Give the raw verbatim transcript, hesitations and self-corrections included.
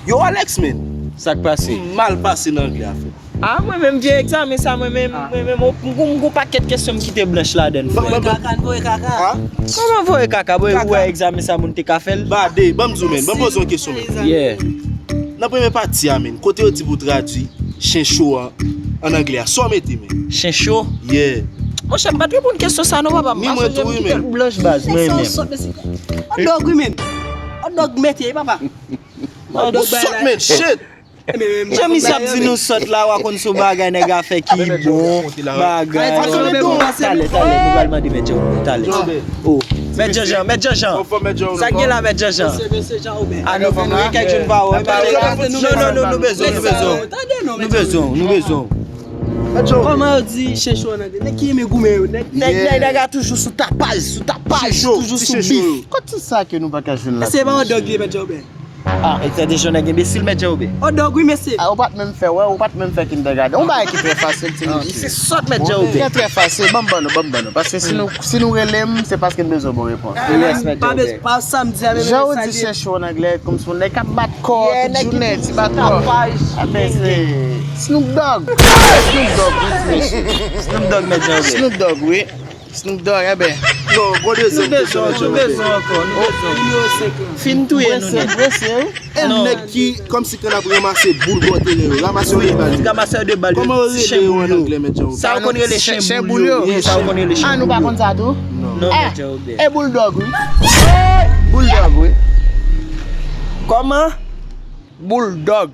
Yo, Alex, men. Sa k pase? M mal pase nan anglè a, frè. Ah, mwen menm, vye egzamen sa, mwen menm, mwen menm, m gon, m gon pakèt kesyon m kite blanch ladan l, frè. Voye kaka, n voye kaka. Kòman voye kaka? Ou wè egzamen sa moun te ka fè l? Bade, ban m di w, men. Ban m poze yon kesyon, men. Yeah. Nan premye pati a, men, kote yo di pou tradui chen cho an, an anglè a, sa w mete, men? Chen cho? Yeah. Monchè, m pa t reponn kesyon sa non, papa. Ni mwen tou, wi, men. Blanch baz, mwen menm. Hot dog, wi, men. Hot dog mete, papa. Hot dog sot, men, shit. Jan misye ap di nou sòt la, w a konn se yon bagay nèg a fè ki bon, bagay. Talè, talè, nou pral mande Mèt Jan Obè, talè. Oh, Mèt Janjan, Mèt Janjan. Sa k gen la, Mèt Janjan? Ah, nou vin ri kèk jou n pa wè. Non, non, non, nou bezwen, nou bezwen. Nou bezwen, nou bezwen. Kòman yo di chen cho an anglè? Nèg ki renmen goumen yo, nèg. Nèg, nèg, nèg a toujou sou tapaj, sou tapaj, toujou sou bif. Kot ti sa ke nou pa ka jwenn la? Se pa yon dog li, Mèt Jan Obè. Ah, e tande jan nèg enbesil, Mèt Jan Obè. Hot dog, wi, mesye. Ah, ou pa t menm fè, wè, ou pa t menm fè kindergarten. Yon bagay ki trè fasil, ti mesye. Se sòt, Mèt Jan Obè. Trè, trè fasil, ban m ban nou, ban m ban nou. Paske si nou, si nou rele m, se paske n bezwen bon repons. Yes, Mèt Jan Obè. Pa samdi a, men jan ou di chen cho an anglè, kòmsi yon nèg k ap bat kò tout jounen, ti bat kò. Amen, se Snoop Dogg. Snoop Dogg, wi, ti mesye. Snoop Dogg, Mèt Jan Obè. Snoop Dogg, enben. Non, bon dezyèm kesyon, Mèt Jan Obè. Nou bezwen ankò, nou bezwen. Fin touye nou nèt. Prese, prese, wi. E nèg ki, kòmsi kan ap ranmase boul bò teren yo, ramasè de bal yo. Ramasè de bal yo. Kòman yo rele yo an anglè, Mèt Jan Obè? Sa yo konn rele chen boul yo. Wi, sa yo konn rele chen boul yo. Ah, nou pa konn sa tou? Non, Mèt Jan Obè. E boul dòg, wi. Boul dòg, wi. Kòman? Boul dòg.